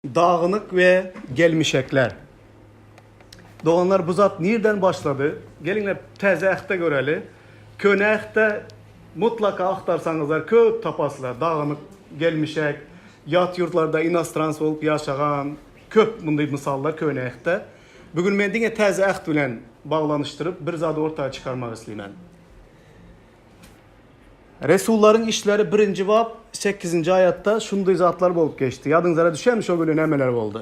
Dagynyk we gelmişekler. Doganlar bu zat nirden başlady? Geliňler Täze Ähtde göreli. Köne Ähtde mutlaka agtarsaňyzlar köp taparsylar. Dagynyk, gelmişek, ýat ýurtlarda inostrans bolup ýaşagan köp munday mysallar Köne Ähtde. Bu gün men diňe Täze Äht bilen baglanyşdyryp bir zady orta çykarmak isleýmen. Resullaryň işleri birinji bap sekizinji aýatda şunday zatlar bolup geçdi. Ýadyňyzara düşýärmi şo güni nämeler boldy?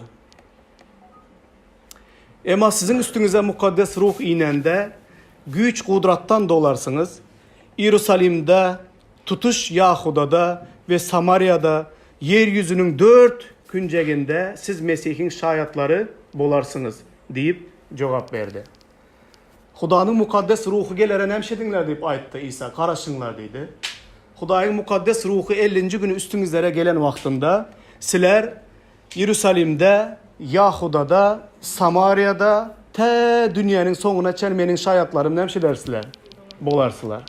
Emma siziň üstüňize mukaddes ruh inende, güýç-gudratdan dolarsyňyz. Iýerusalimde, tutuş Ýahudada we Samariýada, ýer ýüzüniň dört künjeginde siz Mesihiň şaýatlary bolarsyňyz diýip jogap berdi. Hudanyň Mukaddes Ruhy gelere näme ediňler diýip aýtdy Isa, garaşyňlar diýdi. Hudaýyň Mukaddes Ruhy ellinji güni üstüňizlere gelen wagtynda, siler Iýerusalimde, Ýahudada, Samariýada, tä dünýäniň soňuna çen Meniň şaýatlarym näme edersiler? Bolarsylar.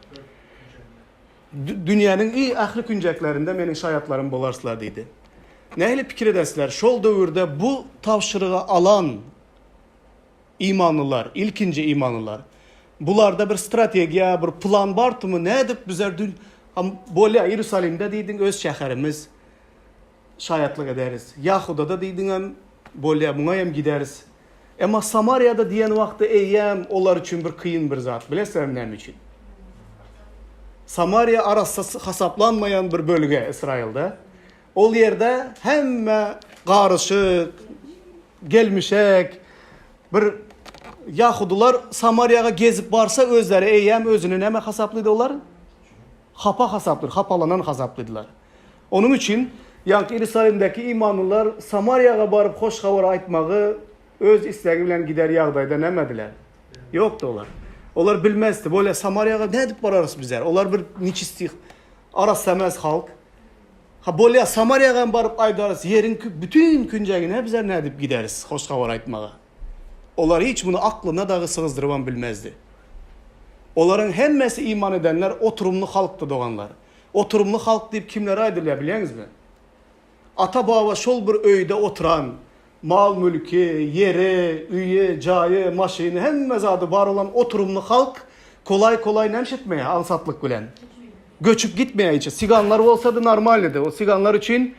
Dünýäniň i ähli künjeklerinde Meniň şaýatlarym bolarsylar diýdi. Nähili pikir edersiler, şol döwürde bu tabşyrygy alan Imanlylar, ilkinji imanlylar. Bularda bir strategiýa, bir plan bardymy? Nädip bizler dün ham bolýa Iýerusalimde diýdiň öz şäherimiz şaýatlyk ederis. Ýahudada diýdiňem bolýa muňa hem gideris. Emma Samariýada diýen wagty eýýäm olar üçin bir kyn bir zat. Bilesiňizmi näme üçin? Samariýa arassa hasaplanmaýan bir bölge Ysraýylda. Ol ýerde hemme garyşyk, gelmişek, bir ýahudylar Samariýaga gezip barsa özleri eýýäm özüni näme hasaplydy olar? Hapa hasaplydy, hapalanan hasaplydylar. Onuň üçin ýaňky Iýerusalimdäki imanlylar Samariýaga baryp hoş habar aýtmagy öz islegi bilen gider ýagdaýda nämediler? Ýokdy olar. Olar bilmezdi. Bolýa Samariýaga nädip bararys bizler? Olar bir neçisti, arassa emes halk. Ha bolýa Samariýagam baryp aýdarys, ýeriň bütin künjegine bizler nädip gideris hoş habar aýtmaga. Olar hiç muny aklyna dagy sygyzdyrybam bilmezdi. Olaryň hemmesi iman edenler oturymly halkdy doganlar. Oturymly halk diýip kimlere aýdylýar bilýäňizmi? Ata-baba şol bir öýde oturan, mal-mülki, ýeri, öýi, jaýy, maşyny hemme zady bar bolan oturymly halk kolaý-kolaý näme etmeýär aňsatlyk bilen? Göçüp gitmeýär hiç. Siganlar bolsady normalnydy. O siganlar üçin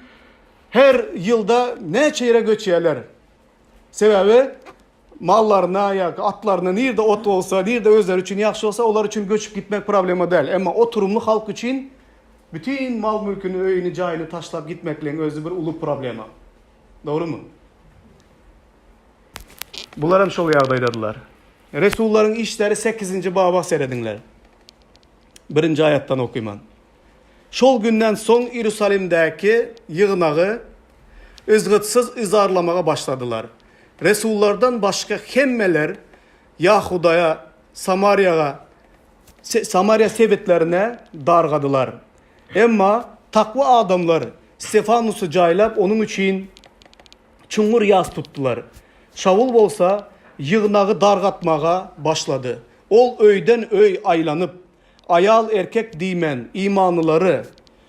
her ýylda näçe ýere göçýärler. Sebäbi mallaryna ýa atlaryna nirde ot bolsa, nirde özleri üçin ýagşy bolsa, olar üçin göçüp gitmek problema däl. Emma oturymly halk üçin bütin mal-mülküni, öýüni, jaýyny taşlap gitmekligiň özi bir uly problema. Dogrumy? Bular hem şol ýagdaýdadylar. Resullaryň işleri sekizinji baba serediňler. Birinji aýatdan okyman. Şol günden soň Iýerusalimdäki ýygnagy yzgytsyz yzarlamaga başladylar. Resullardan başga hemmeler Ýahudaýa, Samariýaga, Samariýa sebitlerine dargadylar. Emma takwa adamlar Stefanusy jaýlap, onuň üçin çuňňur ýas tutdular. Şawul bolsa ýygnagy dargatmaga başlady. Ol öýden-öý aýlanyp, aýal-erkek diýmän imanlylary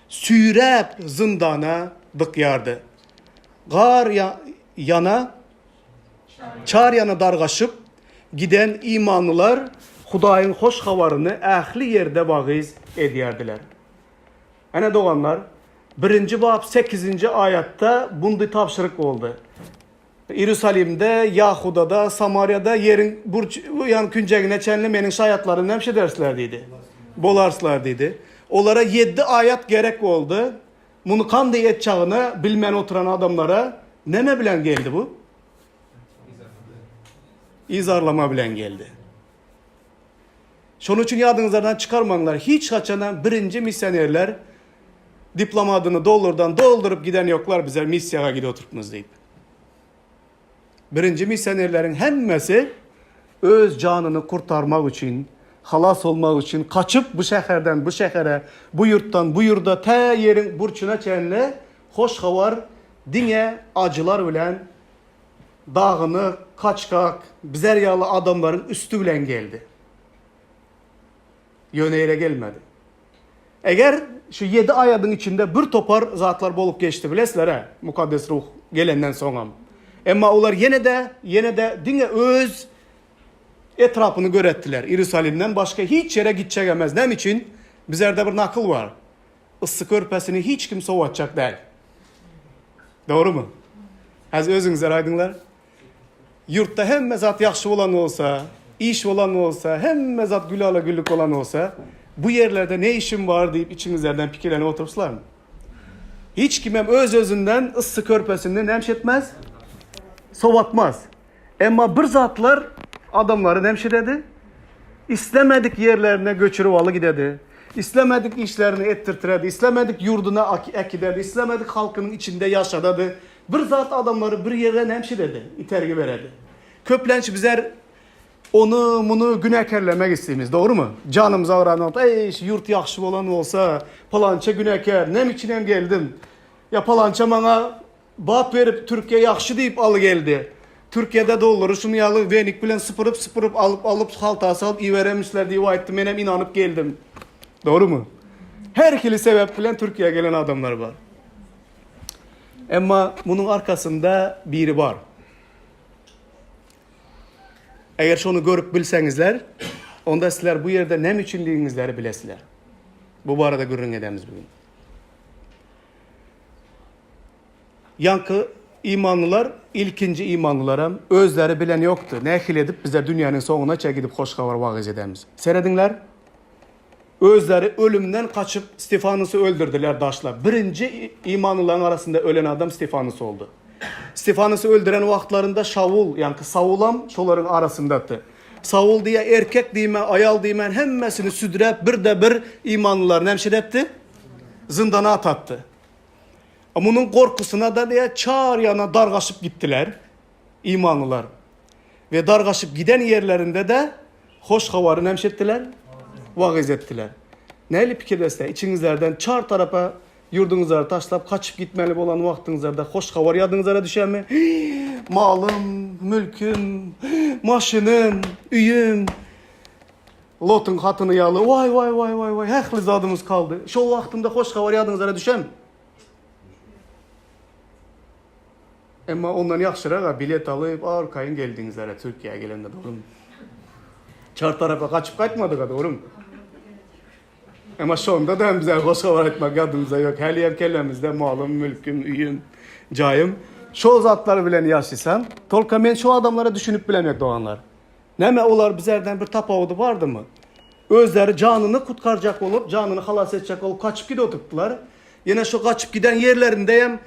süýräp zyndana dykýardy. Gar ýana, çar ýana dargaşyp giden imanlylar Hudaýyň hoş habaryny ähli ýerde wagyz edýärdiler. Ene doganlar, birinji bap sekizinji aýatda bundy tabşyryk boldy. Iýerusalimde, Ýahudada, Samariýada, ýeriň burç, ýan künjegine çenli meniň şaýatlarym näme edersler diýdi. Bolarsylar diýdi. Olara ýeddi aýat gerek boldy. Muny kandy etjagyny bilmän oturan adamlara näme bilen geldi bu? Yzarlama bilen geldi. Şonuň üçin ýadyňyzlardan çykarmaňlar, hiç haçanam birinji missionerler diplomadyny dollardan dolduryp giden ýoklar bizler missiýaga gidip oturypmyz diýip. Birinji missionerleriň hemmesi öz janyny kurtarmak üçin, halas olmak üçin kaçyp bu şäherden bu şähere, bu ýurtdan bu ýurda tä ýeriň burçuna çenli hoş habar diňe ajylar bilen dagynyk, kaçkak, bizer ýaly adamlaryň üsti bilen geldi. Ýöne ýere gelmedi. Eger şu ýedi aýadyň içinde bir topar zatlar bolup geçdi, bilesizler-ä, Mukaddes Ruh. Gelenden soňam. Emma olar ýene-de, ýene-de diňe öz etrapyny göretdiler. Iýerusalimden başga hiç ýere gitjek emez. Näme üçin? Bizlerde bir nakyl bar. Yssy körpesini hiç kim sowatjak däl. Dogrumy? Häzir özüňizler aýdyňlar. Ýurtda hemme zat ýagşy bolan bolsa, iş bolan bolsa, hemme zat gülala-güllük bolan bolsa, bu ýerlerde ne işim bar diýip içiňizlerden pikirlenip oturypsylarmy? Hiç kimem öz-özünden yssy körpesini näme etmez? Sowatmaz. Emma bir zatlar adamlary näme ededi? Islemedik ýerlerine göçürip aly gidedi. Islemedik işlerini etdirtiredi, islemedik ýurduna äkidedi, islemedik halkynyň içinde ýaşadady. Bir zat adamlary bir ýere näme ededi? Itergi beredi. Köplenç bizler ony, muny günäkärlemek isleýmiz, dogrumy? Janymyz agyran wagt, eý, şu ýurt ýagşy bolan bolsa, palança günäkär, näme üçinem geldim? Ýa palança maňa Bat berip Türkiýe ýagşy diýip aly geldi. Türkiýede dollary şuny ýaly wenik bilen sypyryp sypyryp alyp alyp halta salyp iberemişler diýip aýtdy menem inanyp geldim. Dogrymy? Her hili sebäp bilen Türkiýä gelen adamlar bar. Emma munuň arkasynda biri bar. Eger şony görüp bilseňizler, onda sizler bu ýerde näme üçinligiňizleri bilesizler. Bu barada gürrüň edemiz bu gün. Ýaňky imanlylar, ilkinji imanlylaram özleri bilen ýokdy. Nähili edip bizler dünýäniň soňunaça gidip hoş habar wagyz edemiz? Serediňler, özleri ölümden gaçyp Stefanusy öldürdiler daşlap. Birinji imanlylaryň arasynda ölen adam Stefanus boldy. Stefanusy öldüren wagtlarynda Şawul, ýaňky Saulam şolaryň arasyndaty. Saul diýýär, erkek diýmän, aýal diýmän hemmesini südräp birde-bir imanlylary näme edepdi? Zyndana atatdy. Munuň gorkusyna-da diýýär, çar ýana dargaşyp gitdiler imanlylar. We dargaşyp giden ýerlerinde-de hoş habary näme etdiler? Wagyz etdiler. Nähili pikirlesde, içiňizlerden çar tarapa ýurduňyzlary taşlap gaçyp gitmeli bolan wagtyňyzlarda hoş habar ýadyňyzlara düşermi? Malym, mülküm, maşynym, öýüm, Lotuň hatyny ýaly, waý, waý, waý, waý, waý, ähli zadymyz kaldy. Şol wagtynda hoş habar ýadyňyzlara düşen? Emma ondan ýagşyrak-a bilet alyp, arkaýyn geldiňizler-ä Türkiýä gelende, dogrumy? Çar tarapa gaçyp gaýtmadyk-a, dogrumy? Emma şonda-da hem bize hoş habar aýtmak ýadymyzda ýok. Häliyem kellämizde malym, mülküm, öýüm, jaýym. Şol zatlar bilen ýaşaýsam, tolka men şu adamlara düşünip bilemok, doganlar. Näme olar bizerden bir tapawudy bardymy? Özleri janyny kutkarjak bolup, janyny halas etjek bolup gaçyp gidip oturypdylar. Ýene şo gaçyp giden ýerlerinde hem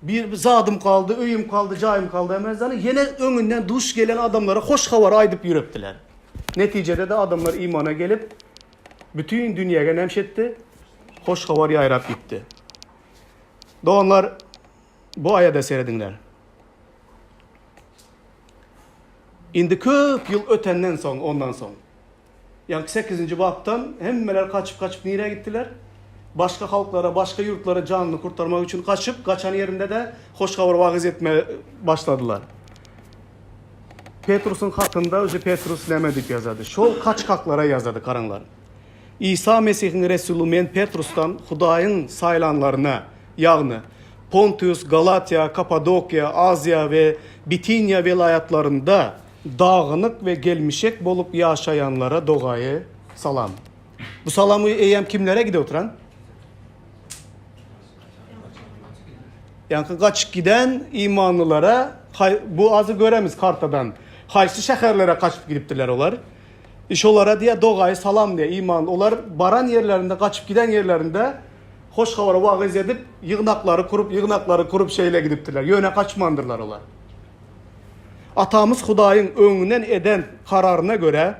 bir zadym kaldy, öýüm kaldy, jaýym kaldy emezden ýene öňünden duş gelen adamlara hoş habary aýdyp ýürepdiler. Netijede-de adamlar imana gelip, bütin dünýäge näme etdi? Hoş habar ýaýrap gitdi. Doganlar, bu aýada serediňler. Indi köp ýyl ötenden soň, ondan soň, ýagny sekizinji bapdan hemmeler gaçyp-gaçyp nirä gitdiler? Başga halklara, başga ýurtlara janyny kurtarmak üçin gaçyp, gaçan ýerinde-de hoş habary wagyz etme başladylar. Petrusyň hatynda uje Petrus näme diýip ýazady? Şol kaçkaklara ýazady, garaňlar. Isa Mesihiň resuly men Petrusdan Hudaýyň saýlanlaryna, ýagny Pontius, Galatiýa, Kapadokiýa, Aziýa we Bitiniýa welaýatlarynda dagynyk we gelmişek bolup ýaşaýanlara dogaýy salam. Bu salamy eýýäm kimlere gidip oturan? Ýaňky gaçyp giden imanlylara, bu azy göremiz kartadan, haýsy şäherlere gaçyp gidipdirler olar? Şolara diýýär, dogaýy salam diýýär, imanly. Olar baran ýerlerinde, gaçyp giden ýerlerinde hoş habary wagyz edip, ýygnaklary kurup, ýygnaklary kurup şeýle gidipdirler. Ýöne gaçmandyrlar olar. Atamyz Hudaýyň öňünden eden kararyna görä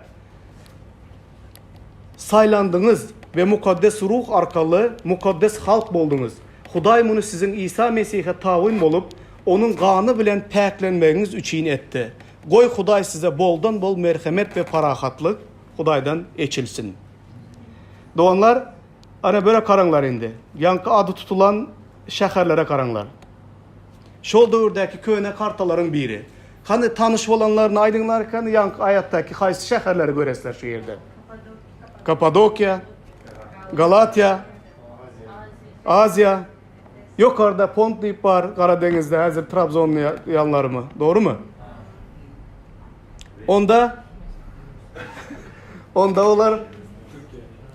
saýlandyňyz we mukaddes ruh arkaly mukaddes halk bolduňyz. Hudaý muny siziň Isa Mesihe tabyn bolup, Onuň gany bilen päklenmegiňiz üçin etdi. Goý, Hudaý size boldan-bol merhemet we parahatlyk Hudaýdan eçilsin. Doganlar, ana böre garaňlar indi. Ýaňky ady tutulan şäherlere garaňlar. Şol döwürdäki köne kartalaryň biri. Hany tanyş bolanlaryny aýdyňlar, hany ýaňky aýatdaky haýsy şäherleri göresizler şu ýerde? Kapadokiýa, Galatiýa, Aziýa. Ýokarda Pont diýip bar Gara deňizde häzir Trabzon ýanlarymy, dogrumy? Onda Onda olar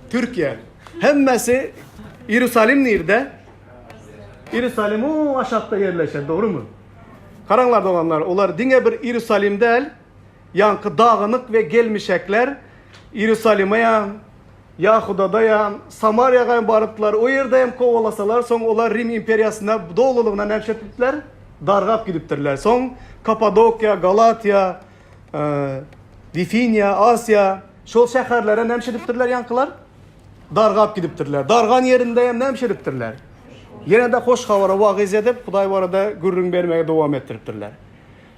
Türkiýe. Hemmesi Iýerusalim nirde? Iýerusalim o aşakda ýerleşen, dogrumy? Garaňlar doganlar, olar diňe bir Iýerusalim däl, ýaňky dagynyk we gelmişekler Iýerusalime ýa Ýahudada ýa Samariýaga hem barypdylar, o ýerde hem kowalasalar, soň olar Rim imperiýasyna dolulygyna näme etipdiler? Dargap gidipdirler. Soň Kapadokiýa, Galatiýa, Wifiniýa, Asiýa, şol şäherlere näme edipdirler ýaňkylar? Dargap gidipdirler. Dargan ýerinde hem näme edipdirler? Ýene-de hoş habary wagyz edip, Hudaý barada gürrüň bermegi dowam etdiripdirler.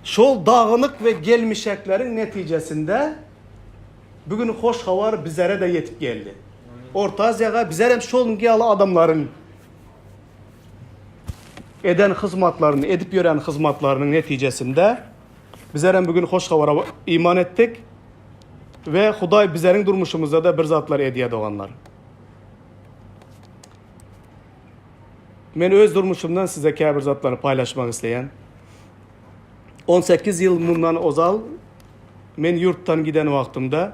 Şol dagynyk we gelmişekleriň netijesinde Bu gün hoş habar bizlere-de ýetip geldi. Orta Aziýaga bizlerem şonuňky ýaly adamlaryň eden hyzmatlaryny, edip ýören hyzmatlarynyň netijesinde bizlerem bu gün hoş habara iman etdik we Hudaý bizleriň durmuşymyzda-da bir zatlar edýär doganlar. Men öz durmuşymdan size käbir zatlary paýlaşmak isleýän. 18 ýyl mundan ozal men ýurtdan giden wagtymda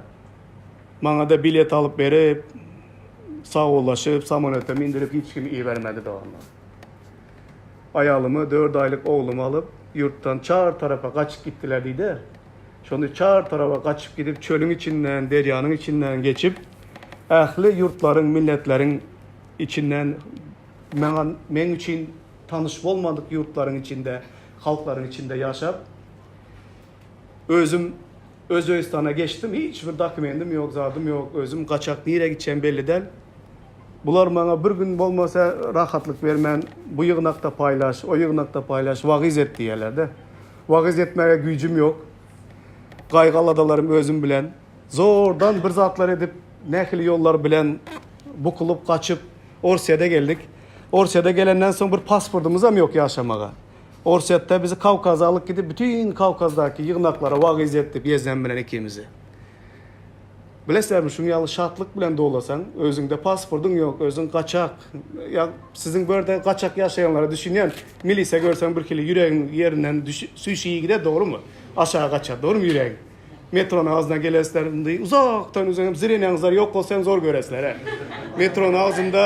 maňa-da bilet alyp berip, sagbollaşyp, samolýota mindirip hiç kim ibermedi doganlar. Aýalymy, dört aýlyk oglumy alyp, ýurtdan çar tarapa gaçyp gitdiler diýdi. Şony çar tarapa gaçyp gidip, çölüň içinden, derýanyň içinden geçip, ähli ýurtlaryň, milletleriň içinden maňa, meň üçin tanyş bolmadyk ýurtlaryň içinde, halklaryň içinde ýaşap, özüm Özbegistana geçdim, hiç bir dokumentim ýok, zadym ýok, özüm gaçak, nirä gitjegim belli däl. Bular maňa bir gün bolmasa rahatlyk bermän, bu ýygnakda paýlaş, o ýygnakda paýlaş, wagyz et diýýärler-de. Wagyz etmäge güýjüm ýok. Gaýgy-aladalarym özüm bilen. Zordan bir zatlar edip, nähili ýollar bilen bukulyp, gaçyp, Orsýede geldik. Orsýede gelenden soň bir pasportymyzam ýok ýaşamaga. Orsýetde bizi Kawkaza alyp gidip, bütin Kawkazdaky ýygnaklara wagyz etdi ýezzem bilen ikimizi. Bilesizlermi, şuň ýaly şatlyk bilen dolasaň, özüňde pasportyň ýok, özüň gaçak. Ýa siziň bu ýerde gaçak ýaşaýanlara düşünýän, milisiýa görseň birhili ýüregiň ýerinden süýşüp gider, dogrumy? Aşagy gaçar, dogrumy ýüregiň? Metronyň agzyna gelesizler, indi uzakdan özüňem zrenýaňyzlar ýok bolsa hem zor göresizler, hä. Metronyň agzynda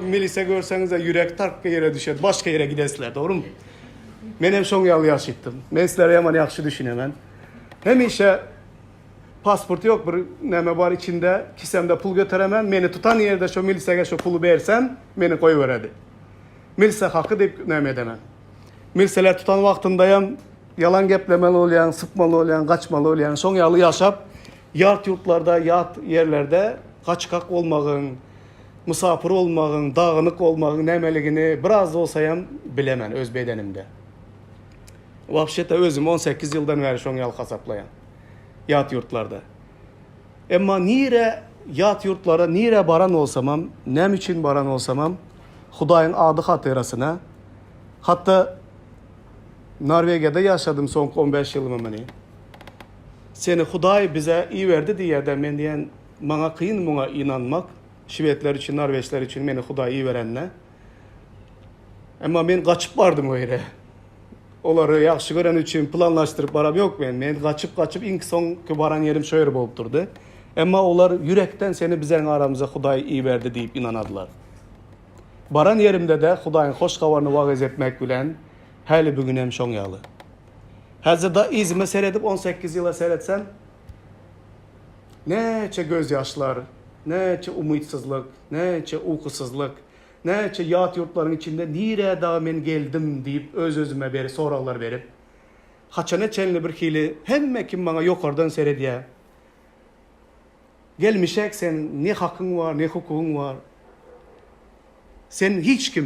milisiýa görseňiz-de ýürek tark ýere düşer, başga ýere gidesizler, dogrumy? Men hem şoň ýaly ýaşytdym. Men sizlere ýaman ýagşy düşünemen. Hemişe pasport ýok, bir näme bar içinde, kisemde pul göteremen, meni tutan ýerde şo milisiýaga şo puly bersem, meni goýberedi. Milisiýa haky diýip näme edemen. Milseler tutan wagtyndaýam ýalan geplemeli bolýaň, sypmaly bolýaň, gaçmaly bolýaň. Şoň ýaly ýaşap, ýat ýurtlarda, ýat ýerlerde gaçgak bolmagyň, mysapyr bolmagyň, dagynyk bolmagyň nämeligini biraz bolsaýam bilemen öz bedenimde. Wapşe-de özüm 18 ýyldan bäri şoň ýaly hasaplaýan. Ýat ýurtlarda. Emma nirä ýat ýurtlara nirä baran bolsamam, näme üçin baran bolsamam, Hudaýyň ady hatyrasyna, hatda Norwegiýada ýaşadym soňky on bäş ýylymy meni. Seni Hudaý bize iberdi diýýär-de, men diýen, maňa kyn muňa ynanmak, şwedler üçin, norweçler üçin meni Hudaý iberenine. Emma men gaçyp bardym o ýere. Olary ýagşy gören üçin planlaşdyryp baram ýok men. Men gaçyp-gaçyp iň soňky baran ýerim şo ýer bolup durdy. Emma olar ýürekden seni bizeň aramyza Hudaý iberdi diýip ynanadylar. Baran ýerimde-de Hudaýyň hoş habaryny wagyz etmek bilen häli bu günem şoň ýaly. Häzir-de yzyma seredip 18 ýyla seretsem, näçe gözýaşlar, näçe umytsyzlyk, näçe ukusyzlyk, Näçe ýat ýurtlaryň içinde nirä dagy men geldim diýip öz-özüme beri soraglar berip, haçana çenli bir hili hemme kim maňa ýokardan seredýä. Gelmişek sen ne hakyň bar, ne hukugyň bar. Sen hiç kim.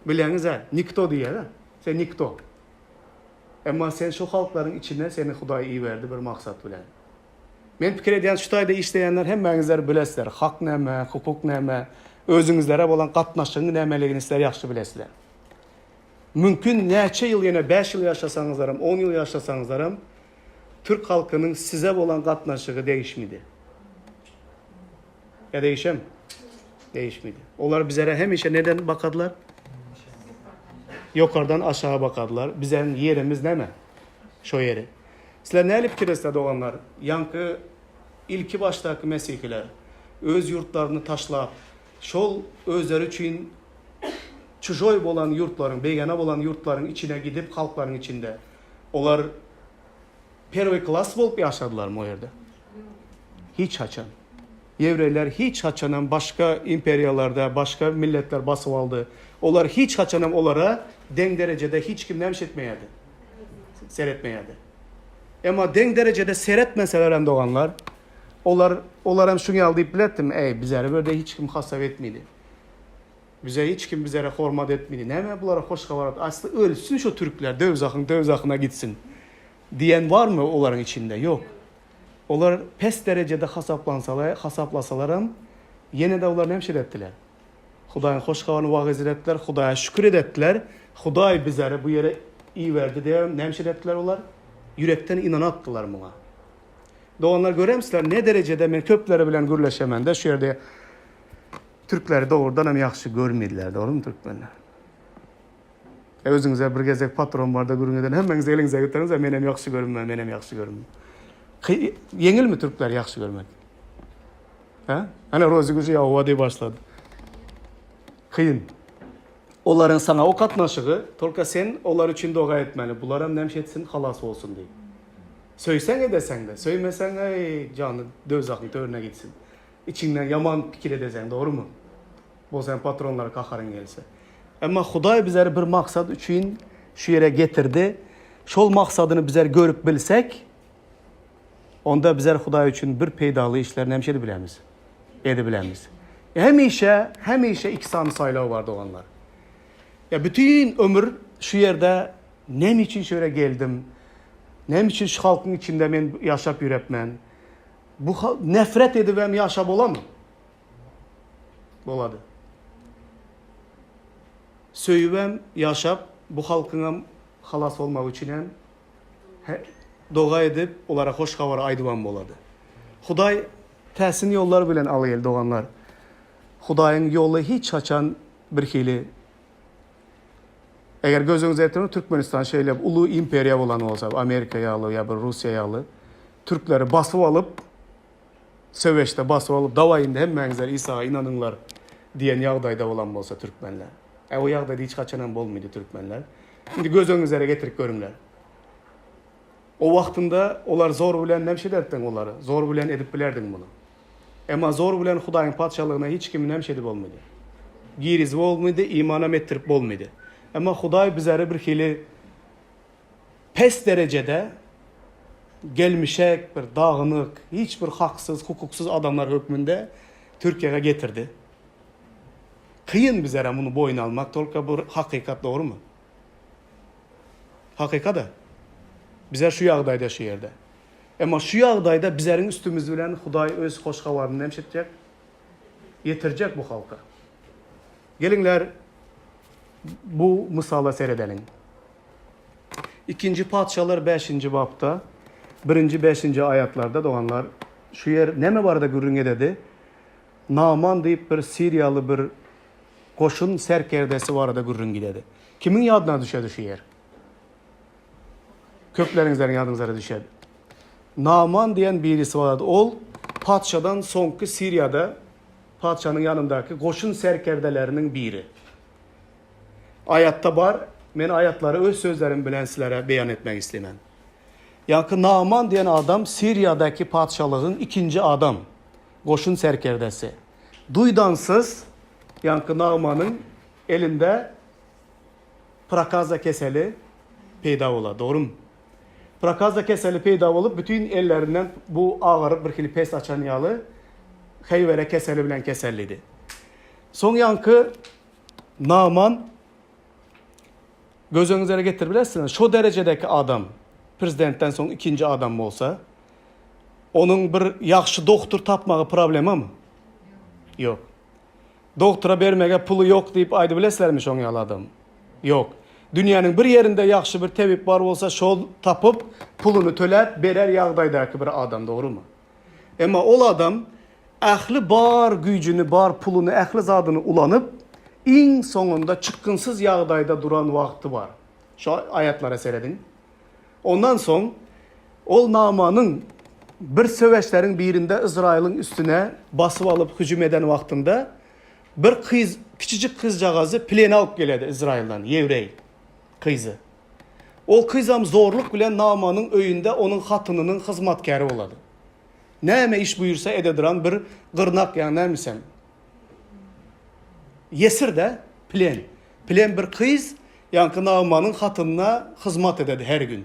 Bilýäňiz-ä, nikto diýýär-ä. Sen nikto. Emma sen şu halklaryň içine seni Hudaý iberdi bir maksat bilen. Men pikir edýän şu taýda işleýänler hemmäňizler bilesizler hak näme, hukuk näme, özüňizlere bolan gatnaşygyň nämeligini sizler ýagşy bilesizler. Mümkin näçe ýyl ýene bäş ýyl ýaşasaňyzlaram, on ýyl ýaşasaňyzlaram türk halkynyň size bolan gatnaşygy degişmidi. Ýa degişem? Degişmidi. Olar bizere hemişe neden bakadylar? Ýokardan aşaga bakadylar. Bizeň ýerimiz näme? Şo ýeri. Sizler näli pikir etsizler doganlar? Ýaňky ilki başdaky mesihiler öz ýurtlaryny taşlap, şol özleri üçin çujoý bolan ýurtlaryň, begana bolan ýurtlaryň içine gidip halklaryň içinde olar perwoý klas bolup ýaşadylarmy o ýerde? Hiç haçan. Ýewreýler hiç haçanam başga imperiýalarda başga milletler basyp aldy. Olar hiç haçanam olara deň derejede hiç kim nämiş etmeýärdi? Seretmeýärdi. Emma deň derejede seretmeselerem doganlar, olar olaram şuň ýaly diýip bilerdim, Eý, bizleri bu ýerde hiç kim hasap etmedi. Bize hiç kim bizlere hormat etmedi. Näme bulara hoş habar asly ölsün şu türkler, döwzahyň döwzahyna gitsin diýen barmy olaryň içinde? Ýok. Olar pes derejede hasaplansalar, hasaplasalaram, ýene-de olar näme şeýle etdiler? Hudaýyň hoş habaryny wagyz etdiler, Hudaýa şükür edetdiler. Hudaý bizleri bu ýere iberdi diýip, näme şeýle etdiler olar? Ýürekden ynanatdylar muňa. Doganlar göremsizler ne derejede men köpleri bilen gürleşemende şu ýerde türkleri dogrudan hem ýagşy görmediler, dogrumy türkmenler? Özüňize bir gezek patron barda gürrüň eden hemmeňiz eliňize göteriňiz menem ýagşy görünme, menem ýagşy görünme. Ýeňilmi türkleri ýagşy görmek? Hä? Ana Rozi güji ýawa diýip başlady. Kyn. Olaryň saňa o gatnaşygy, tolka sen olar üçin doga etmeli. Bularam näme etsin, halas bolsun diýip. Söýseň edeseň-de, söýmeseň eý jany döwzahyň törüne gitsin. Içiňden ýaman pikir edeseň, dogrumy? Bolsa hem patronlara gaharyň gelse. Emma Hudaý bizleri bir maksat üçin şu ýere getirdi. Şol maksadyny bizler görüp bilsek, onda bizler Hudaý üçin bir peýdaly işler näme edip bilermiz? Edip bilermiz. Hemişe, hemişe iki sany saýlaw bar doganlar. Ya bütün ömür şu ýerde näme üçin şu ýere geldim? Näme üçin şu halkyň içinde men ýaşap ýürepmen? Bu nefret edip hem ýaşap bolamy? Bolady. Söýübem ýaşap, bu halkyňam halas bolmagy üçinem doga edip, olara hoş habary aýdybam bolady. Hudaý täsin ýollar bilen alýel, doganlar. Hudaýyň ýoly hiç haçan birhili Eger göz öňüňize getiriň, Türkmenistan şeýle uly imperiýa bolan bolsa, Amerika ýaly ýa bir Russiýa ýaly, türkleri basyp alyp, söweşde basyp alyp, dawaý indi hemmäňizler Isaga ynanyňlar diýen ýagdaýda bolan bolsa türkmenler. E o ýagdaýda hiç haçanam bolmady türkmenler. Indi göz öňüňizlere getirip görüňler. O wagtynda olar zor bilen näme ederdiň olary? Zor bilen edip bilerdiň muny. Emma zor bilen Hudaýyň patyşalygyna hiç kimi näme edip bolmady. Girizip bolmady, imanam etdirip bolmady. Emma Hudaý bizleri bir hili pes derejede gelmişek, bir dagynyk, hiç bir haksyz, hukuksyz adamlar hökmünde Türkiýä getirdi. Kyn bizlere muny boýun almak, tolka bu hakykat dogrumy? Hakykada. Bizler şu ýagdaýda şu ýerde. Emma şu ýagdaýda bizleriň üstümiz bilen Hudaý öz hoş habaryny näme etjek? Ýetirjek bu halka. Geliňler bu mysala seredeliň. Ikinji Patyşalar bäşinji bapda, birinji, bäşinji aýatlarda, doganlar, şu ýer näme barada gürrüň ededi? Naaman diýip bir siriýaly bir goşun serkerdesi barada gürrüň gidedi. Kimiň ýadyna düşedi şu ýer? Köpleriňizleriň ýadyňyzlara düşedi. Naaman diýen birisi bardy. Ol patyşadan soňky Siriýada patyşanyň ýanyndaky goşun serkerdeleriniň biri. Aýatda bar, men aýatlary öz sözlerim bilen sizlere beýan etmek islemen. Ýaňky Naaman diýen adam Siriýadaky patyşalygyň ikinji adam, goşun serkerdesi. Duýdansyz ýaňky Naamanyň elinde prakaza keseli peýda bolar, dogrumy? Prakaza keseli peýda bolup, bütin ellerinden bu agaryp birhili pes açan ýaly heýwere keseli bilen kesellidi. Soň ýaňky Naaman göz öňüňize getirip bilersiňiz, şo derejedäki adam prezidentden soň ikinji adam bolsa, onuň bir ýagşy dogtor tapmagy problemamy? Ýok. Dogtora bermege puly ýok diýip aýdyp bilesizlermi şoň ýaly adam? Ýok. Dünýäniň bir ýerinde ýagşy bir tebip bar bolsa şol tapyp puluny töläp berer ýagdaýdaky bir adam dogrymy? Emma ol adam ähli bar güýjüni, bar puluny, ähli zadyny ulanyp. iň soňunda çykgynsyz ýagdaýda duran wagty bar. Şu aýatlara serediň. Ondan soň ol Naamanyň bir söweşleriň birinde Ysraýylyň üstüne basyp alyp hüjüm eden wagtynda bir gyz, kiçijik gyzjagazy plene alyp geledi Ysraýyldan, ýewreý gyzy. Ol gyzam zorluk bilen Naamanyň öýünde onuň hatynynyň hyzmatkäri bolady. Näme iş buýursa ededuran bir gyrnak ýa nämisem. Ýesir-dä, plen. Plen bir gyz, ýaňky Nagmanyň hatynyna hyzmat ededi her gün.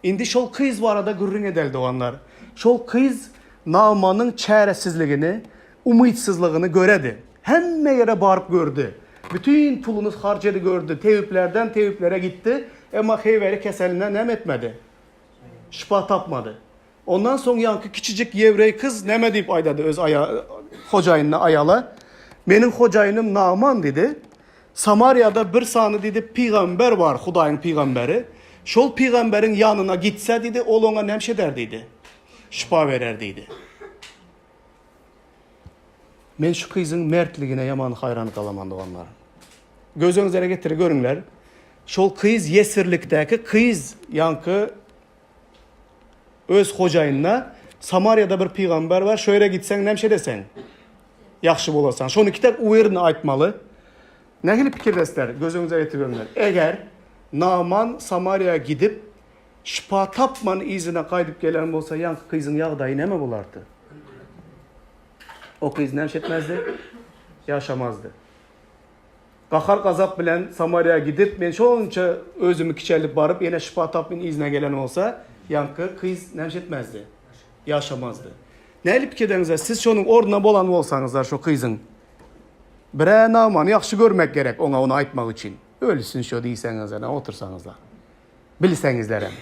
Indi şol gyz barada gürrüň edeli doganlar. Şol gyz Nagmanyň çäresizligini, umytsyzlygyny göredi. Hemme ýere baryp gördi. Bütin puluny harç edi gördi. Tebiplerden tebiplere gitdi. Emma heýweri keselinden näme etmedi? Şypa tapmady. Ondan soň ýaňky kiçijik ýewreý kyz näme diýip aýdady öz aýa hojaýynyna aýala? Meniň hojaýynym Naaman diýdi. Samariýada bir sany diýdi pygamber bar, Hudaýyň pygamberi. Şol pygamberiň ýanyna gitse diýdi, ol oňa näme eder diýdi? Şypa berer diýdi. Men şu gyzyň mertligine ýaman haýran galaman doganlar. Göz öňüňizlere getirip görüňler. Şol gyz ýesirlikdäki gyz ýaňky Öz hojaýynyna, Samariýada bir pygamber bar, şo ýere gitseň näme edeseň? Ýagşy bolarsaň. Şony kitek uwerni aýtmaly. Nähili pikirdesler, göz öňüňize getirip Eger Naaman Samariýa gidip, şypa tapman yzyna gaýdyp gelen bolsa, ýaňky gyzyň ýagdaýy näme bolardy? O gyz näme etmezdi? Ýaşamazdy. Gahar-gazap bilen Samariýa gidip, men şonça özümi kiçeldip baryp, ýene şypa tapmyn yzyna gelen bolsa, ýaňky gyz näme etmezdi? Ýaşamazdy. Nähili pikir edeňizler, siz şonuň ornuna bolan bolsaňyzlar şo gyzyň? Birä Nagmany ýagşy görmek gerek oňa ony aýtmak üçin. Ölsün şo diýseňizler, otursaňyzlar. Bilseňizlerem.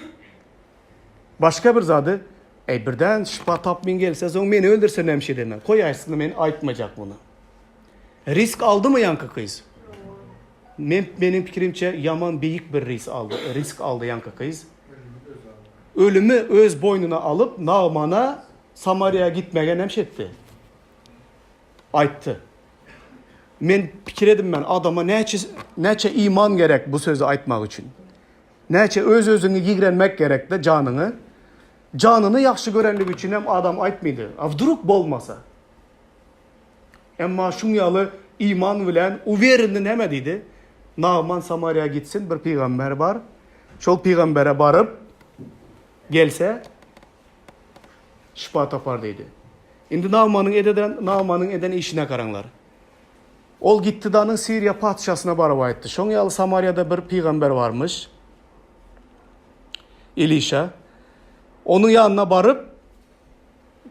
Başga bir zady, eý birden şypa tapmyn gelse soň meni öldürse näme edemen? Goýaýsyn men aýtmajak muny. Risk aldymy ýaňky gyz? Men meniň pikirimçe ýaman beýik bir risk aldy. Risk aldy ýaňky gyz. Ölümi öz boýnuna alyp Nagmana Samariýa gitmege näme etdi? Aýtdy. Men pikir edim men adama näçe näçe iman gerek bu sözi aýtmak üçin. Näçe öz-özüňi ýigrenmek gerekde janyňy. Janyny ýagşy görenligi üçin hem adam aýtmydy. A wdruk bolmasa. Emma şuň ýaly iman bilen uwerindi näme diýdi? Nagman Samariýa gitsin, bir pygamber bar. Şol pygambere baryp gelse şypa tapar diýdi. Indi Nagmanyň ededen Nagmanyň eden işine garaňlar. Ol gitdi danyň Siriýa patyşasyna baryp aýtdy. Şoň ýaly Samariýada bir pygamber barmyş. Elişa. Onuň ýanyna baryp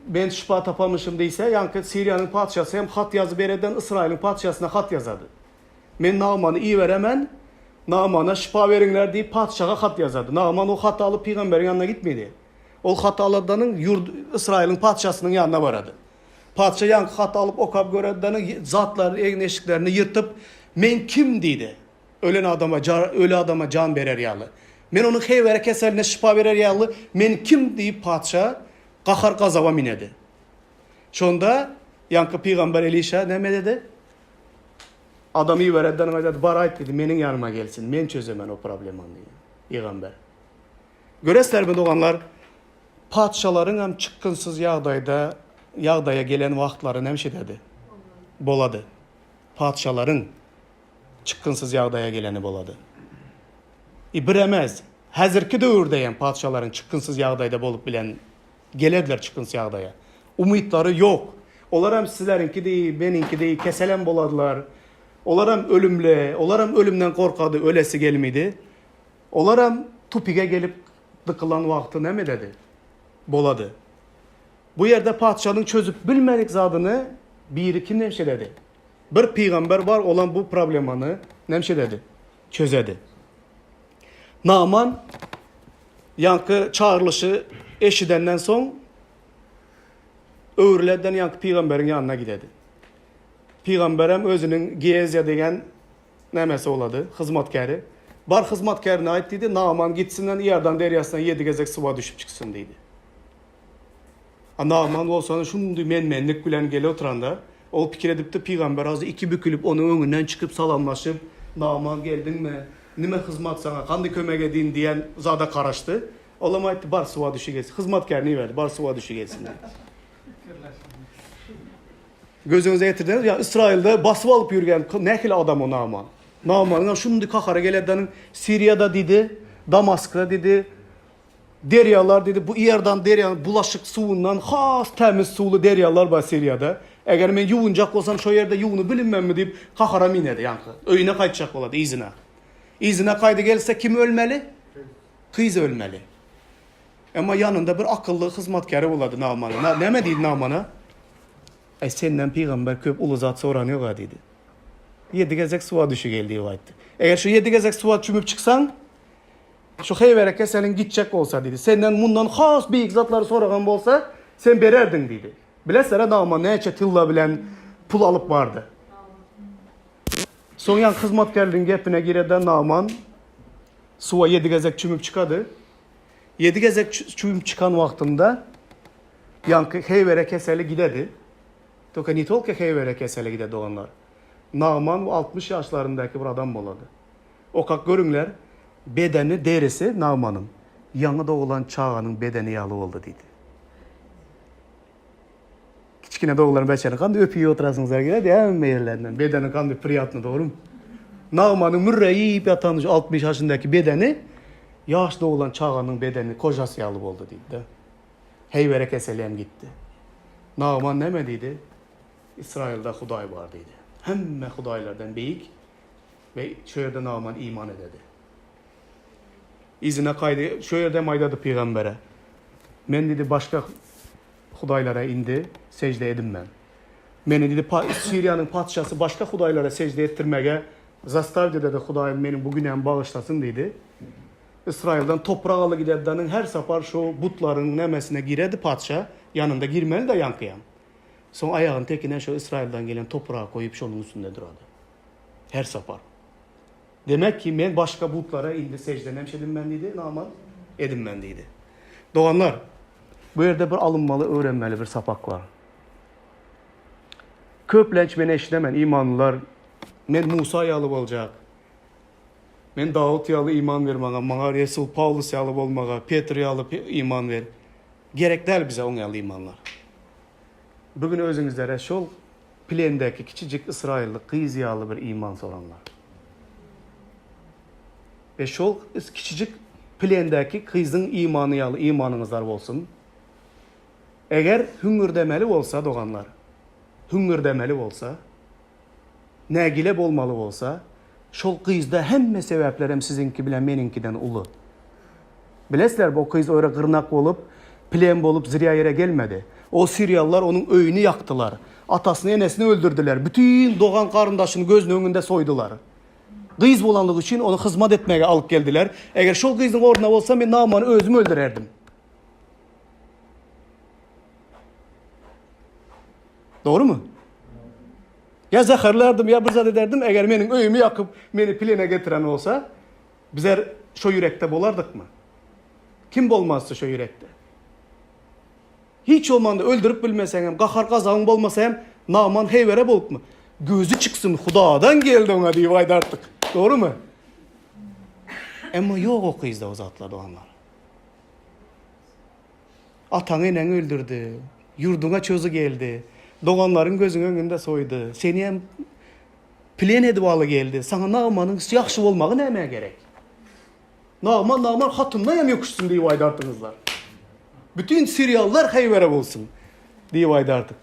Men şypa tapamyşym diýse, ýaňky Siriýanyň patyşasy hem hat ýazyp bereden Ysraýylyň patyşasyna hat ýazady. Men Nagmany iberemen, Nagmana şypa beriňler diýip patyşaga hat ýazady. Nagman o haty alyp pygamberiň ýanyna gitmedi. Ol haty aladanyň ýurt Ysraýylyň patyşasynyň ýanyna barady. Patyşa ýaňky haty alyp okap göredanyň zatlaryny, egin-eşiklerini ýyrtyp, Men kim diýdi. Ölen adama öli adama jan berer ýaly. Men onuň heýwere keseline şypa berer ýaly, men kim diýip patyşa gahar-gazaba minedi. Şonda ýaňky pygamber Elişa näme dedi? Adam iberenden aýdady, bar aýt diýdi, meniň ýanyma gelsin, men çözemen o problemany diýdi. Pygamber. Göreslermi doganlar, patyşalaryň hem çykgynsyz ýagdaýda ýagdaýa gelen wagtlary näme şededi? Bolady. Patyşalaryň çykgynsyz ýagdaýa geleni bolady. I biremez, häzirki döwürde hem patyşalaryň çykgynsyz ýagdaýda bolup bilen gelerdiler çykgynsyz ýagdaýa. Umytlary ýok. Olar hem sizleriňki deý, meniňki deý keselem boladylar. Olar hem ölümli, olar hem ölümden gorkady, ölesi gelmedi. Olar hem tupige gelip dykylan wagty näme ededi? Bolady. Bu ýerde patyşanyň çözüp bilmedik zadyny biri kim nemşeledi? Bir pygamber bar olam bu problemany nemşeledi? Çözedi. Naaman ýaňky çagyrylyşy eşidenden soň öwrülerden ýaňky pygamberiň ýanyna gidedi. Pygamberem özüniň Geezýa degen nämesi bolady, hyzmatkäri. Bar hyzmatkärine aýt diýdi, Naaman gitsinden Iordan derýasyna ýedi gezek suwa düşüp çyksyn diýdi. A Nagman bolsa şundy men-menlik bilen gelip oturanda, Ol pikir edipdi, pygamber azy iki bükülip onuň öňünden çykyp salamlaşyp, Naaman geldiňmi? Nime hyzmat saňa, kandy kömek edin diýen zada garaşdy. Olam aýtdy, bar suwa düşi gelsin. Hyzmatkärini iberdi, bar suwa düşi gelsin diýip. Gözüňize getirdiňiz, ýa Ysraýylda basyp alyp ýürgen nähili adam o Naaman? Naamanyň şundy kahary geledeniň Siriýada diýdi, Damaskda diýdi, derýalar diýdi, bu Iordan derýanyň bulaşyk suwundan has tämiz suwly derýalar bar Siriýada. Eger men ýuwunjak bolsam şo ýerde ýuwunyp bilinmenmi diýip kahara minedi ýaňky. Öýüne gaýtjak bolady yzyna. Yzyna gaýdy gelse kim ölmeli? Gyz ölmeli. Emma ýanynda bir akylly hyzmatkäri bolady Naamanyň. Na, näme diýdi Naamana? Äý, senden pygamber köp uly zat soran ýog-a diýdi. Ýedi gezek suwa düşi gel diýip aýtdy. Eger şu ýedi gezek suwa çümüp çyksaň, şu heýwere keseliň gitjek bolsa diýdi. Senden mundan has beýik zatlary soragan bolsa, sen bererdiň diýdi. Bilesizler-ä Naaman näçe tylla bilen pul alyp bardy. Soň ýaňky hyzmatkärligiň gepine girede Naaman suwa ýedi gezek çümüp çykady. Ýedi gezek çümüp çykan wagtynda ýaňky heýwere keseli gidedi. Tolko ne tolko heýwere keseli gidedi doganlar. Naaman bu 60 ýaşlaryndaky bir adam bolady. Okap görüňler, bedeni, derisi Naamanyň ýaňy dogulan çaganyň bedeni ýaly boldy diýdi. Kiçgine doglan beçeni kandy öpüp oturasyňyzlar gelýär hemme ýerlerinden. Bedeni kandy priýatny dogrymy? Nagmanyň mürreýip ýatan şu 60 ýaşyndaky bedeni ýaş doglan çaganyň bedeni kožasy ýaly boldy diýdi-de. Heýwere keseli hem gitdi. Nagman näme diýdi? Ysraýylda Hudaý bar diýdi. Hemme hudaýlardan beýik we şu ýerde Nagman iman ededi. Yzyna gaýdy, şu ýerde hem aýdady pygambere. Men diýdi başga hudaýlara indi sežde edinmen. Meni diýdi Siriýanyň patyşasy başga hudaýlara sežde etdirmege zastavdi dedi Hudaýym meniň bu günämi bagyşlasyn diýdi. Ysraýyldan toprak aly giderdanyň her sapar şu butlaryň nämesine girerdi patyşa, ýanynda girmeli-de ýaňkyýam. Soň aýagyny tekine şu Ysraýyldan gelen topraga koýup şonuň üstünde durady. Her sapar. Demek ki, men başga butlara indi sežde nemş edinmen diýdi, Naaman, edinmen diýdi. Doganlar, bu ýerde bir alynmaly, öwrenmeli bir sapak bar. Köplenç men eşidemen, imanlylar, Men Musa ýaly boljak. Men Dawut ýaly iman ber maňa, maňa Resul Pawlus ýaly bolmaga, Petr ýaly iman ber. Gerek däl bize oň ýaly imanlar. Bu gün özüňizlere şol plendäki kiçijik ysraýylly gyz ýaly bir iman soraňlar. We şol kiçijik plendäki gyzyň imany ýaly imanyňyzlar bolsun. Eger hüňňürdemeli bolsa, doganlar, hüňňürdemeli bolsa, nägile bolmaly bolsa, şol gyzda hemme sebäplerem siziňki bilen meniňkiden uly. Bilesizler, bu gyz o ýere gyrnak bolup, plen bolup zrýa ýere gelmedi. O siriýalylar onuň öýüni ýakdylar. Atasyny, enesini öldürdiler. Bütin dogan-garyndaşyny gözüniň öňünde soýdular. Gyz bolanlygy üçin ony hyzmat etmäge alyp geldiler. Eger şol gyzyň ornuna bolsa, men Naamany özüm öldürerdim. Dogrumy? Ýa zäherlärdim, ýa bir zat ederdim, eger meniň öýümi ýakyp, meni plene getiren bolsa, Bizler şo ýürekde bolardykmy? Kim bolmazdy şo ýürekde? Hiç bolmanda öldürip bilmeseňem, gahar-gazabyň bolmasa hem Nagman heýwere bolupmy? Gözi çyksyn, Hudadan geldi oňa diýip aýdardyk. Dogrumy? Emma ýok o gyzda o zatlar doganlar. Ataňy eneňi öldürdi. Ýurduňa çözi geldi. Doganlaryň gözüň öňünde soýdy. Seni hem Plen edip aly geldi. Saňa Nagmanyň ýagşy bolmagy nämä gerek? Nagman Nagman hatyndan hem ýokuşsyn diýip aýdardyňyzlar. Bütin siriýalylar heýwere bolsun diýip aýdardyk.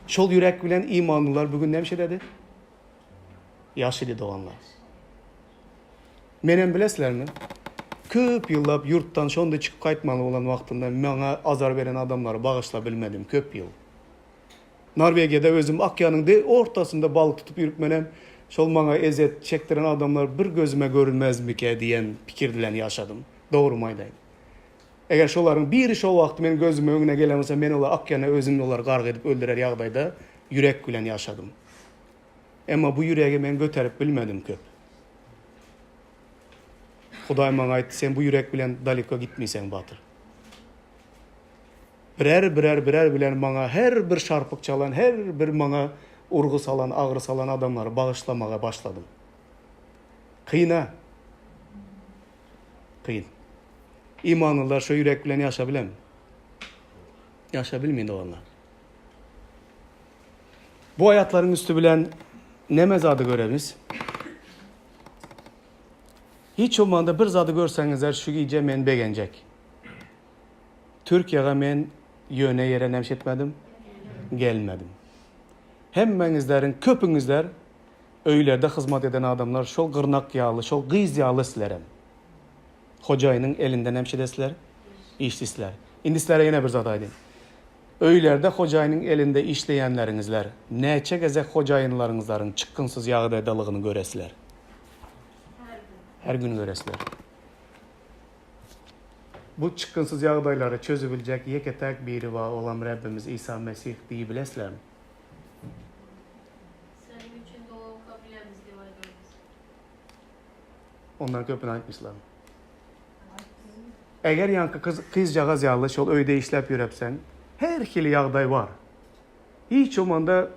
Şol ýürek bilen imanlylar bu gün näme şededi? Ýaşydy doganlar. Menem bilesizlermi? Köp ýyllap ýurtdan şonda çykyp gaýtmaly bolan wagtymda maňa azar beren adamlary bagyşla bilmedim köp ýyl. Norwegiýada özüm okeanyň de ortasynda balyk tutup ýürüp menem şol maňa ezýet çekdiren adamlar bir gözüme görünmezmikä diýen pikir bilen ýaşadym. Dogrymy aýdaýyn. Eger şolaryň biri şo wagt meniň gözümiň öňüne gelen bolsa men olary okeana özüm olary gark edip öldürer ýagdaýda ýürek bilen ýaşadym. Emma bu ýüregi men göterip bilmedim köp. Hudaý maňa aýtdy sen bu ýürek bilen daleko gitmeýseň batyr. Birer birer birer bilen maňa her bir şarpyk çalan her bir maňa urgy salan agyry salan adamlary bagyşlamaga başladym. Kyn-a. Kyn. Imanlylar şo ýürek bilen ýaşa bilermi? Ýaşa bilmeýin doganlar. Bu aýatlaryň üsti bilen neme zady göremiz? Hiç bolmanda bir zady görseňizler şu gije men begenjek. Türkiýäge men ýöne ýere näme etmedim? Gelmedim. Hemmeňizleriň köpüňizler öýlerde hyzmat eden adamlar şol gyrnak ýaly, şol gyz ýaly sizlerem. Hojaýynyň elinde näme edesizler? Işlisizler. Indi sizlere ýene bir zat aýdayyn. Öýlerde hojaýynyň elinde işleýänleriňizler näçe gezek hojaýynlaryňyzlaryň çykgynsyz ýagdaýdalygyny göresizler? Her gün göresizler. Bu çykgynsyz ýagdaýlary çözübiljek ýeke-täk biri bar, olam Rebbimiz Isa Mesih diýibilesizlermi? Seniň üçin doga okap bilemiz diýip aýdarys. Ondan köpüni aýtmyşlarmy? Eger ýaňky gyz, gyzjagaz ýaly şol öýde işläp ýörepseň, her hili ýagdaý bar. Hiç bolmanda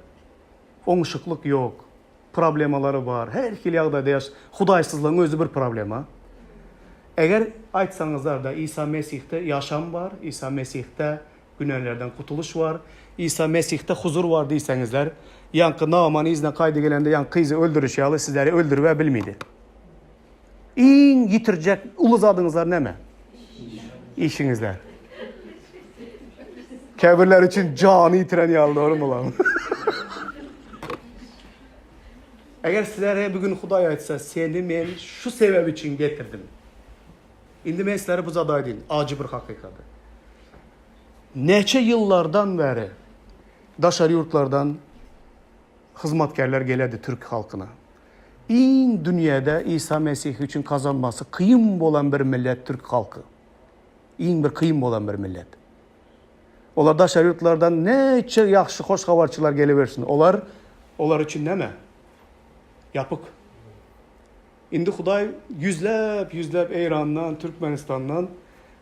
oňşuklyk ýok, problemalary bar, her hili ýagdaýda ýaş, hudaýsyzlygyň özi bir problema. Eger aýtsaňyzlar-da Isa Mesihde ýaşam bar, Isa Mesihde günälerden gutulyş bar, Isa Mesihde huzur bar diýseňizler, ýaňky Naaman yzyna gaýdy gelende ýaňky gyzy öldürişi ýaly sizleri öldürib-ä bilmidi. Iň ýitirjek uly zadyňyzlar näme? Işiňizler. Käbirleri üçin jany ýitiren ýaly dogrymy olam? Eger sizlere bu gün Hudaý aýtsa, seni men şu sebäp üçin getirdim. Indi men sizlere bu zady aýdayyn, ajy bir hakykady. Näçe ýyllardan bäri daşary ýurtlardan hyzmatgärler gelerdi türk halkyna. Iň dünýäde Isa Mesih üçin kazanmasy kyn bolan bir millet türk halky. Iň bir kyn bolan bir millet. Olar daşary ýurtlardan näçe ýagşy hoş habarçylar gelibersin. Olar olar üçin näme? Ýapyk. Indi Hudaý ýüzläp ýüzläp Eýrandan, Türkmenistandan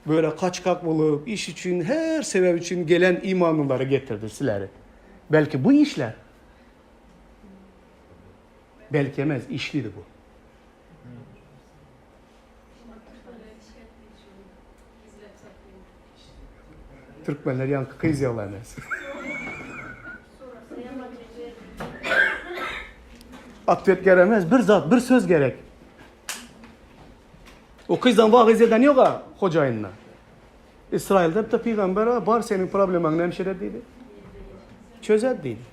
böyle kaçkak bolup, iş üçin, her sebäp üçin gelen imanlylary getirdi sizleri. Belki bu işler Belki emez, işlidi bu. Türkmenler ýaňky gyz ýaly emez. Atwet geremez, bir zat, bir söz gerek. O gyzdan wagyz eden ýok-a hojaýynyna. Israýylda bitte pygamber bar, seniň problemaň näme şeýle diýdi. Çözer diýdi.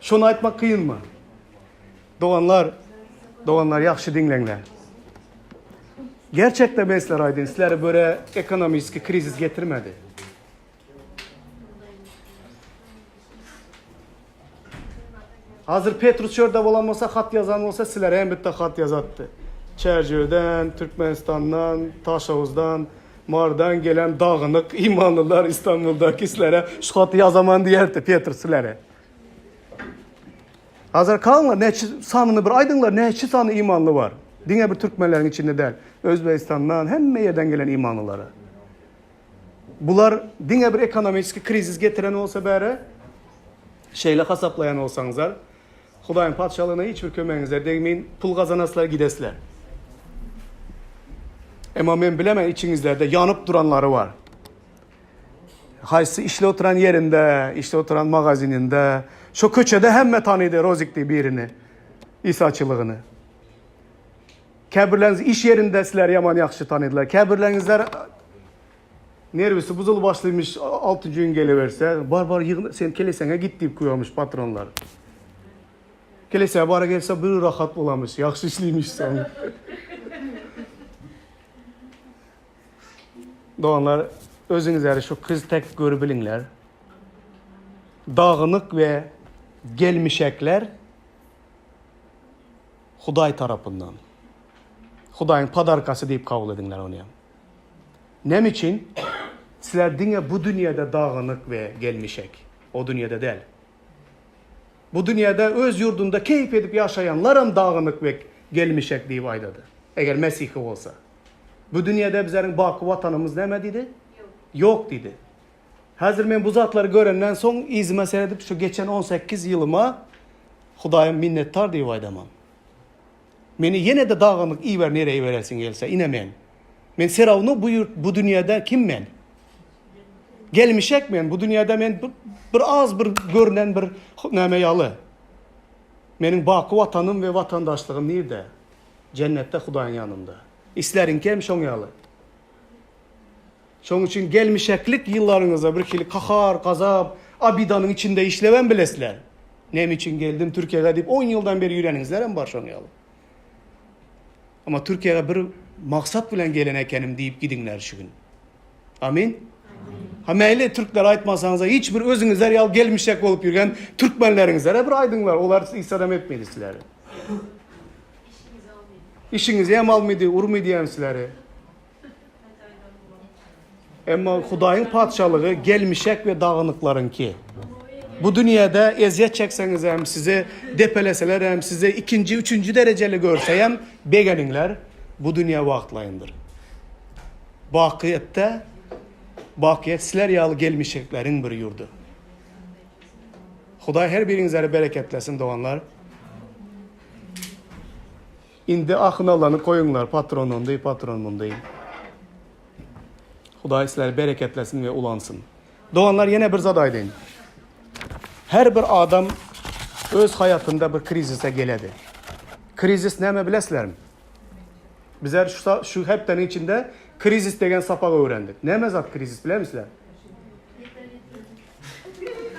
Şony aýtmak kynmy? Doganlar, doganlar ýagşy diňleňler. Gerçekde men sizlere aýdyn, sizleri böre ekonomiski krizis getirmedi. Hazır Petrus çörde bolan bolsa, hat ýazan bolsa, sizlere hem bitte hat ýazatdy. Çärjewden, Türkmenistandan, Taşoguzdan, Marydan gelen dagynyk imanlylar Istanbuldaky sizlere şu haty ýazaman diýerdi Petrus sizlere. Hazır kalňlar näçe sanyny bir aýdyňlar näçe sany imanly bar. Diňe bir türkmenleriň içinde däl. Özbegistandan hemme ýerden gelen imanlylara. Bular diňe bir ekonomiski krizis getiren bolsa bäre şeýle hasaplaýan bolsaňyzlar Hudaýyň patyşalygyna hiç bir kömegiňize degmeýin, pul gazanaslar gidesler. Emma men bilemen içiňizlerde ýanyp duranlary bar. Haýsy işle oturan ýerinde, işle oturan magazininde, şo köçede hemme tanydy Rozik diýip birini, isaçylygyny. Käbirleriňiz iş ýerinde sizleri ýaman ýagşy tanydylar. Käbirleriňizler Nerwisi buzulyp başlaýmyş, altynjy gün geleberse, bar bar ýygna, sen keleseňe git diýip goýarmyş patronlar. Kelesä bara gelse bir rahat bolamyş, ýagşy işleýmiş soň. Doganlar, özüňizleri şu kyz tek görübiliňler. Dagynyk we gelmişekler Hudaý tarapyndan. Hudaýyň podarkasy diýip kabul ediňler ony. Näme üçin? Sizler diňe bu dünýede dagynyk we gelmişek. O dünýede däl. Bu dünýede öz ýurdunda keýp edip ýaşaýanlaram dagynyk we gelmişek diýip aýdady. Eger mesihi bolsa. Bu dünýede bizleriň baky watanymyz näme diýdi? Ýok diýdi. Häzir men bu zatlary görenden soň yzyma seredip şu geçen 18 ýylyma Hudaýym minnetdar diýip aýdaman. Meni ýene-de dagynyk iber nirä iberesiň gelse, ine men. Men serawno bu ýurt, bu dünýäde kim men? Gelmişek men, bu dünýäde men bir, bir az bir görnen bir näme ýaly. Meniň baky watanym we watandaşlygym nirde? Jennetde Hudaýyň ýanynda. Isleriňki hem şoň ýaly. Şoň üçin gelmişeklik ýyllaryňyzda bir hili kahar, gazap, abidanyň içinde işlebem bilesizler. Näme üçin geldim Türkiýege diýip on ýyldan beri ýüreniňizler hem bar şoň ýaly. Amma Türkiýege bir maksat bilen gelen ekenim diýip gidiňler şu gün. Amin. Ha mäli türkler aýtmasaňyza hiç bir özüňizler ýaly gelmişek bolup ýürgen türkmenleriňizlere bir aýdyňlar, olar isladam etmedi sizleri. Işiňizi hem almady, urmady hem sizleri. Emma Hudaýyň Patyşalygy gelmişek we dagynyklaryňky. Bu dünýäde ezýet çekseňiz hem, sizi depeleseler hem, sizi ikinji, üçünji derejeli görse hem begeniňler, bu dünýä wagtlaýyndyr. Bakyýetde, bakyýet sizler ýaly gelmişekleriň bir ýurdy. Hudaý her biriňizleri bereketlesin, doganlar. Indi ahynalany goýuňlar patron ondy patron mundy. Hudaý sizleri bereketlesin we ulansyn. Doganlar ýene bir zat aýdaýyn. Her bir adam öz haýatynda bir krizise geledi. Krizis näme bilesizlermi? Bizler şu, şu hepdeniň içinde krizis degen sapak öwrendik. Näme zat krizis bilemisizler?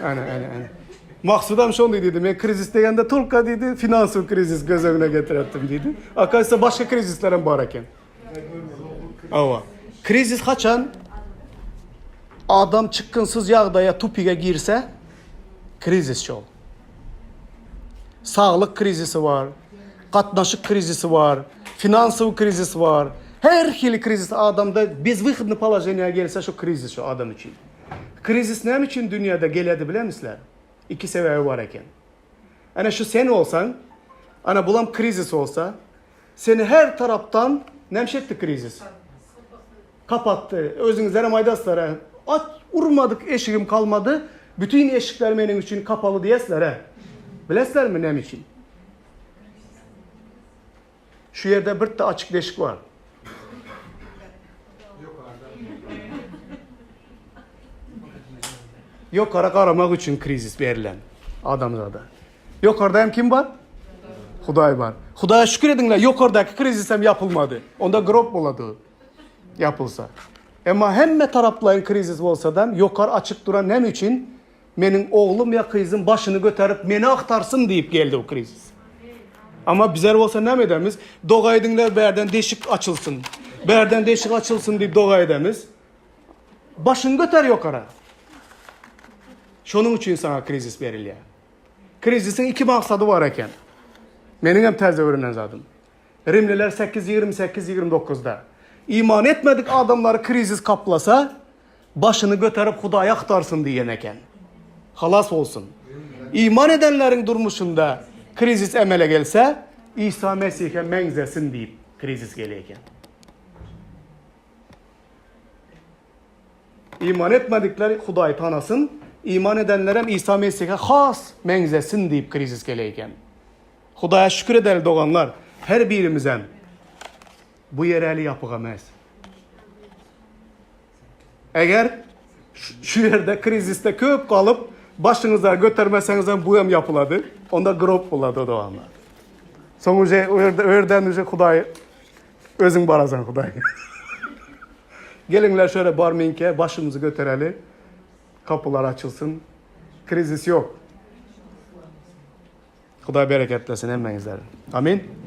Ana, ana, ana. Maksudam şondy diýdi. Men krizis degende tolka diýdi, finansowy krizis göz öňüne getirepdim diýdi. Akaysa başga krizisler hem bar eken. Awa. Krizis haçan adam çykgynsyz ýagdaýa tupige girse, krizis şol. Saglyk krizisi bar, gatnaşyk krizisi bar, finansowy krizis bar. Her hili krizis adamda bezwyhodny položeniýa gelse şu krizis şu adam üçin. Krizis näme üçin dünýäde geledi bilemisler? Iki sebäbi bar eken. Ana şu sen bolsaň, ana bulam krizis bolsa, seni her tarapdan näme etdi krizis? Kapatdy. Özüňizlerem aýdaslar, hä? At urmadyk eşigim kalmady, bütin eşikler meniň üçin kapaly diýesler, hä? Bileslermi näme üçin? Şu ýerde birde açyk deşik bar. Ýokara garamak üçin krizis berlen adamzada. Ýokarda hem kim bar? Hudaý bar. Hudaýa şükür ediňler, ýokardaky krizis hem ýapylmady. Onda grob bolady. Ýapylsa. Emma hemme taraplaýyn krizis bolsa da, ýokary açyk duran näme üçin? Meniň oglum ýa gyzym başyny göterip meni agtarsyn diýip geldi bu krizis. Amma bizler bolsa näme edemiz? Doga ediňler bärden deşik açylsyn. Bärden deşik açylsyn diýip doga edemiz. Başyňy göter ýokara. Şonuň üçin saňa krizis berilýär. Krizisiň iki maksady bar eken. Meniň hem täze öwrenen zadym. Rimliler 8 28 29-da. Iman etmedik adamlary krizis kaplasa, başyny göterip Hudaýa agtarsyn diýen eken. Halas bolsun. Iman edenleriň durmuşynda krizis emele gelse, Isa Mesihe meňzesin diýip krizis gelýär eken. Iman etmedikler Hudaýy tanasyn, iman edenlerem Isa Mesihe has meňzesin diýip krizis gelýär eken. Hudaýa şükür edeli doganlar, her birimizem bu ýer äli ýapyk emes. Eger şu ýerde krizisde köp galyp, başyňyza götermeseňizem bu hem ýapylady. Onda grob bolady doganlar. Soň uje o ýerde o ýerden uje Hudaý özüň barasaň Hudaý. Geliňler şöyle barminke başymyzy götereli. Kapylar açylsyn. Krizis ýok. Hudaý bereketlesin hemmeňizleri. Amin.